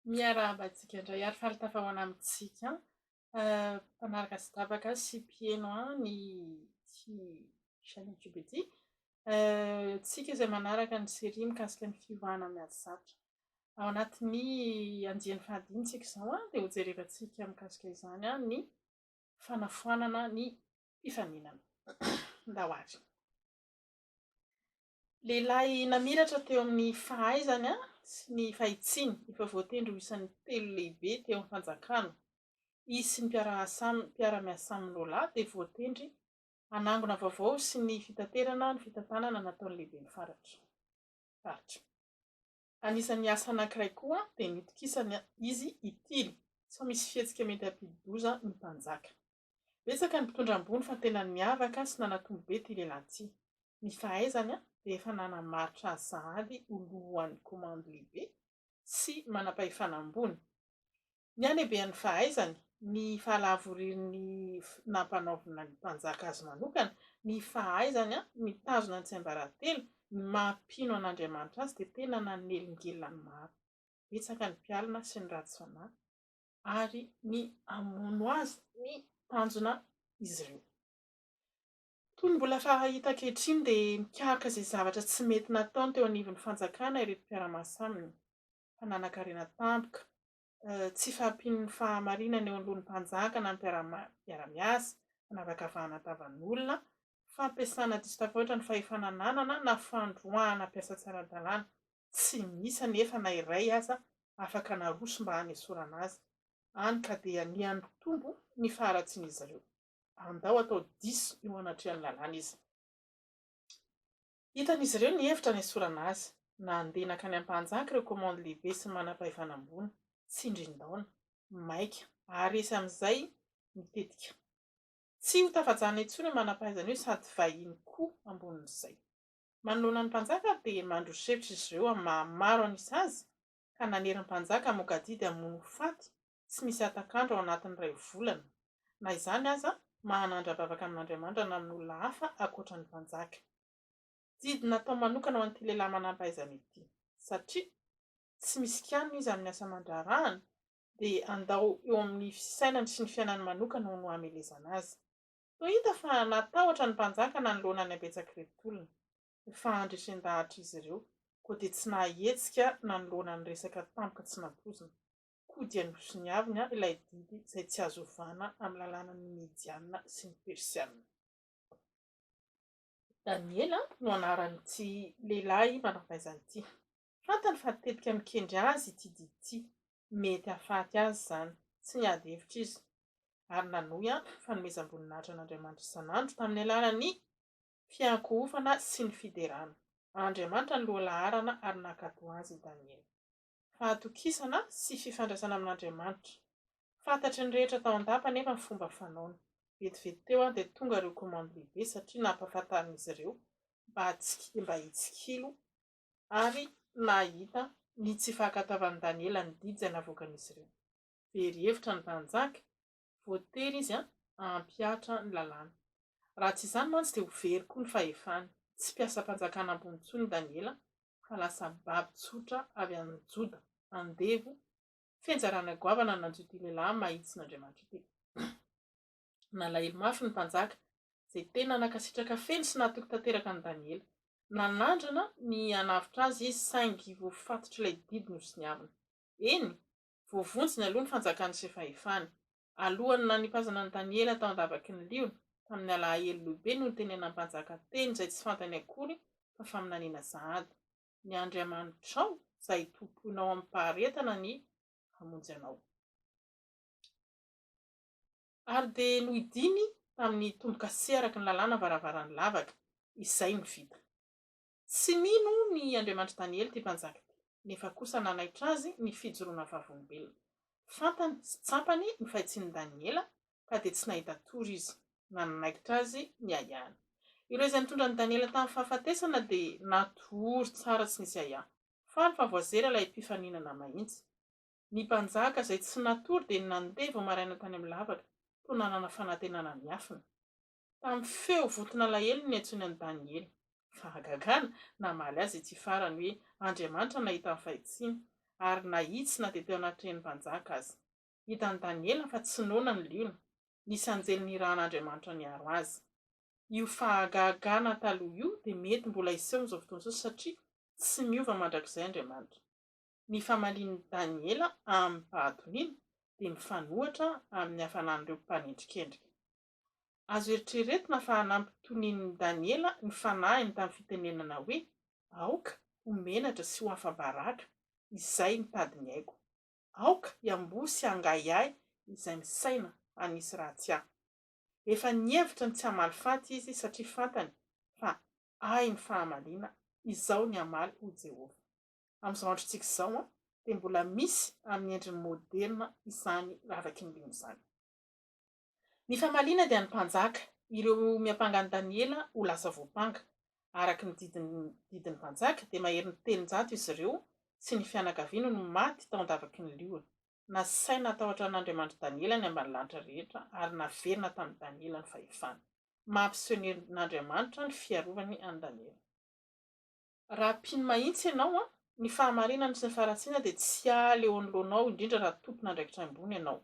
Miarahaba antsika indray ary faly tafahoana amintsika mpanaraka sy tapaka sy mpihaino ny ity chaîne YouTube ity. Tsika izay manaraka ny série mikasika ny fiovana amin'ny ady sarotra. Ao anatin'ny andiany fahadimy tsika izao dia hojerevantsika mikasika izany ny fanafoanana ny mpifaninana. Ndao ary. Lehilahy namiratra teo amin'ny fahaizany sy ny fahitsiany, efa voatendry ho isan'ny telo lehibe teo amin'ny fanjakana. Izy sy ny mpiara-miasa aminy roalahy dia voatendry hanangona vaovao sy ny fitaterana ny fitantanana nataon'ny lehiben'ny faritra. Anisan'ny asa anankiray koa dia nitokisany izy hitily sao misy fihetsika mety hampidi-doza ny mpanjaka. Betsaka ny mpitondra ambony fa tena niavaka sy nanatombo be ity lehilahy ity. Ny fahaizany dia efa nanamaritra azy sahady ho lohan'ny komandy lehibe sy manam-pahefana ambony. Ny halehibehan'ny fahaizany, ny fahalavorin'ny nampanaovina ny mpanjaka azy manokana, ny fahaizany mitazona ny tsiambaratelo, ny maha mpino an'Andriamanitra azy dia tena nanelingelina ny maro. Betsaka ny mpialona sy ny ratsy fanahy ary ny hamono azy ny tanjona izy ireo. Toy ny mbola fahita ankehitriny dia mikaroka izay zavatra tsy mety nataony teo anivon'ny fanjakana ireto mpiara-masa aminy, mpananan-karena tampoka, tsy fahampian'ny fahamarinana eo anoloan'ny mpanjaka na ny mpiara-miasa, fanavakavahana tavan'olona, fampiasana diso tafahoatra ny fahefana ananana na fandroahana mpiasa tsy ara-dalàna. Tsy misy anefa na iray aza afaka naroso mba hanesorana azy, hany ka dia niha-nitombo ny faharatsian'izy ireo. Andao atao diso eo anatrehan'ny lalàna izy. Hitan'izy ireo ny hevitra hanesorana azy. Nandeha nankany Ampanjaka ireo komandy lehibe sy ny manam-pahefana ambony, tsindrin-daona, maika, haharesy amin'izay ny tetika. Tsy ho tafajanona intsony io manam-pahaizana io sady vahiny koa ambonin'izay. Manoloana ny mpanjaka ary dia mandroso hevitra izy ireo amin'ny maha maro an'isa azy ka nanery ny mpanjaka hamoaka didy hamono ho faty tsy misy hatak'andro ao anatin'ny iray volana. Na izany aza, mahanandra-bavaka amin'Andriamanitra na amin'olona hafa ankoatra ny mpanjaka. Didy natao manokana ho an'ity lehilahy manam-pahaizana ity. Satria tsy misy kianina izy amin'ny asa aman-draharahany, dia andao eo amin'ny fisainany sy ny fiainany manokana no hamelezana azy. Toa hita fa natahotra ny mpanjaka nanoloana ny habetsak'ireto olona. Ny fahandresen-dahatr'izy ireo, koa dia tsy nahahetsika nanoloana ny resaka tampoka tsy nampoizina. Koa dia nosoniaviny ilay didy izay tsy azo ovana amin'ny lalànan'ny Mediana sy ny Persiana. Daniela no anaran'ity lehilahy manam-pahaizana ity. Fantany fa tetika mikendry azy ity didy ity. Mety hahafaty azy izany. Tsy niady hevitra izy, ary nanohy fanomezam-boninahitra an'Andriamanitra isan'andro tamin'ny alalan'ny fiankohofana sy ny fiderana. Andriamanitra no lohalaharana ary nankatò azy i Daniela. Fahatokisana sy fifandraisana amin'Andriamanitra. Fantatry ny rehetra tao an-dapa anefa ny fomba fanaony. Vetivety teo dia tonga ireo komandy lehibe satria nampahafantarin'izy ireo mba hitsikilo ary nahita ny tsy fankatoavan'i Daniela ny didy izay navoakan'izy ireo. Very hevitra ny mpanjaka, voatery izy hampihatra ny lalàna. Raha tsy izany mantsy dia ho very koa ny fahefany. Tsy mpiasam-panjakana ambony intsony i Daniela fa lasa babo tsotra avy any Joda, andevo, fenjarana goavana nanjo ity lehilahy mahitsin'Andriamanitra ity. Nalahelo mafy ny mpanjaka, izay tena nankasitraka feno sy nahatoky tanteraka an'i Daniela. Nanandrana ny hanavotra azy izy, saingy voafatotr'ilay didy nosoniavina. Eny, voavonjiny aloha ny fanjakany sy fahefany. Alohan'ny nanipazana an'i Daniela tao an-davaky ny liona, tamin'ny alahelo lehibe no nitenenan'ny mpanjaka teny izay tsy fantany akory fa faminaniana sahady, Ny Andriamanitrao izay tompoinao amim-paharetana anie hamonjy anao. Ary dia nohidiany tamin'ny tombo-kase araka ny lalàna varavaran'ny lavaka, izay no vita. Tsy nino ny Andriamanitr'i Daniela ity mpanjaka ity, nefa kosa nanaitra azy ny fijoroana vavolombelona. Fantany sy tsapany ny fahitsian'i Daniela, ka dia tsy nahita tory izy. Nanaikitra azy ny ahiahiny. Ireo izay nitondra an'i Daniela tamin'ny fahafatesana dia natory tsara tsy nisy ahiahy. Faly fa voazera ilay mpifaninana mahitsy. Ny mpanjaka izay tsy natory dia nandeha vao maraina tany amin'ny lavaka, toa nanana fanantenana miafina. Tamin'ny feo vonton'alahelo no niantsoany an'i Daniela. Fahagagana, namaly azy ity farany hoe Andriamanitra nahita ny fahitsiany. ary nahitsy na dia teo anatrehan'ny mpanjaka aza. Hitan'i Daniela fa tsy noana ny liona. Nisy anjely nirahan'Andriamanitra niaro azy. Io fahagagana taloha io dia mety mbola hiseho amin'izao fotoana izao satria tsy miova mandrakizay Andriamanitra. Ny famalian'i Daniela amim-pahatoniana dia mifanohitra amin'ny hafanan'ireo mpanendrikendrika. Azo eritreretina fa nampitonian'i Daniela ny fanahiny tamin'ny fitenenana hoe, Aoka ho menatra sy ho afa-baraka izay mitady ny aiko. Aoka hiamboho sy hangahiahy izay misaina hanisy ratsy ahy. Efa nihevitra ny tsy hamaly faty izy satria fantany fa Ahy ny fahamaliana, izaho ny hamaly, hoy Jehovah. Amin'izao androntsika izao dia mbola misy amin'ny endriny moderina izany lavaky ny liona izany. Ny famaliana dia an'ny mpanjaka, ireo miampanga an'i Daniela ho lasa voampanga. Araka ny didin'ny didin'ny mpanjaka dia maherin'ny 300 izy ireo sy ny fianakaviany no maty tao an-davaky ny liona. Nasaina hatahotra an'Andriamanitr'i Daniela ny ambanilanitra rehetra ary naverina tamin'i Daniela ny fahefana. Mampiseho ny herin'Andriamanitra ny fiarovany an'i Daniela. Raha mpino mahitsy ianao, ny fahamarinana sy ny faharatsiana dia tsy hiala eo anoloanao, indrindra raha tompon'andraikitra ambony ianao.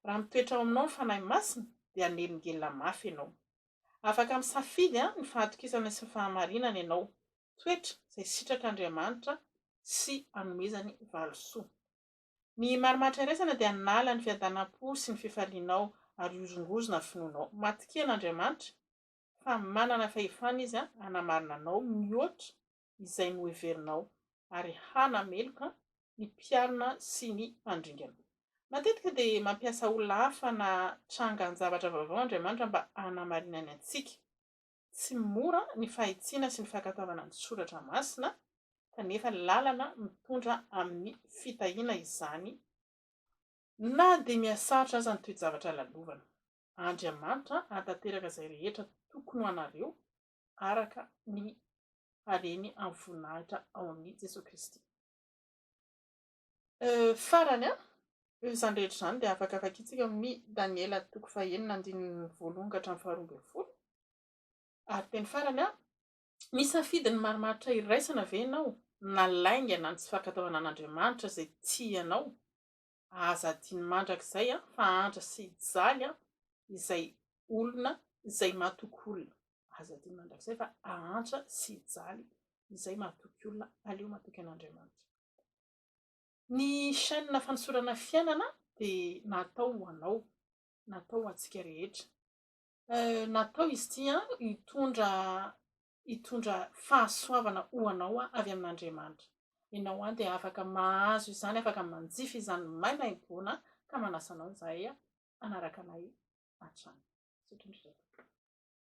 Raha mitoetra ao aminao ny Fanahy Masina, dia hanelingelina mafy ianao. Afaka misafidy ny fahatokisana sy ny fahamarinana ianao, toetra izay sitrak'Andriamanitra sy anomezany valisoa. Ny marimaritra iraisana dia hanala ny fiadanam-po sy ny fifalianao ary hihozongozona ny finoanao. Matokia an'Andriamanitra fa manana fahefana Izy hanamarina anao mihoatra izay noheverinao ary hanameloka ny mpialona sy ny mpandringana. Matetika dia mampiasa olona hafa na trangan-javatra vaovao Andriamanitra mba hanamarinany antsika. Tsy mora ny fahitsiana sy ny fankatoavana ny soratra masina, kanefa lalana mitondra amin'ny fitahiana izany na dia mihasarotra aza ny toe-javatra lalovana. Andriamanitra hahatanteraka izay rehetra tokony ho anareo araka ny hareny amin'ny voninahitra ao amin'i Jesoa Kristy. Farany, izany rehetra izany dia afaka vakintsika amin'ny Daniela toko fahenina andininy voalohany ka hatramin'ny faharoa ambin'ny folo. Ary teny farany, misafidy ny marimaritra iraisana ve ianao na lainga na ny tsy fankatoavana an'Andriamanitra izay tia anao? Aza adino mandrakizay fa hahantra sy hijaly izay olona izay matoky olona. Aza adino mandrakizay fa hahantra sy hijaly izay matoky olona. Aleo matoky an'Andriamanitra. Ny chaîne fanosorana fiainana dia natao ho anao, natao ho antsika rehetra. Natao izy ity hitondra hitondra fahasoavana ho anao avy amin'Andriamanitra. Ianao dia afaka mahazo izany, afaka manjifa izany maimaimpoana ka manasa anao izahay hanaraka anay hatrany. Misaotra indrindra tompoko.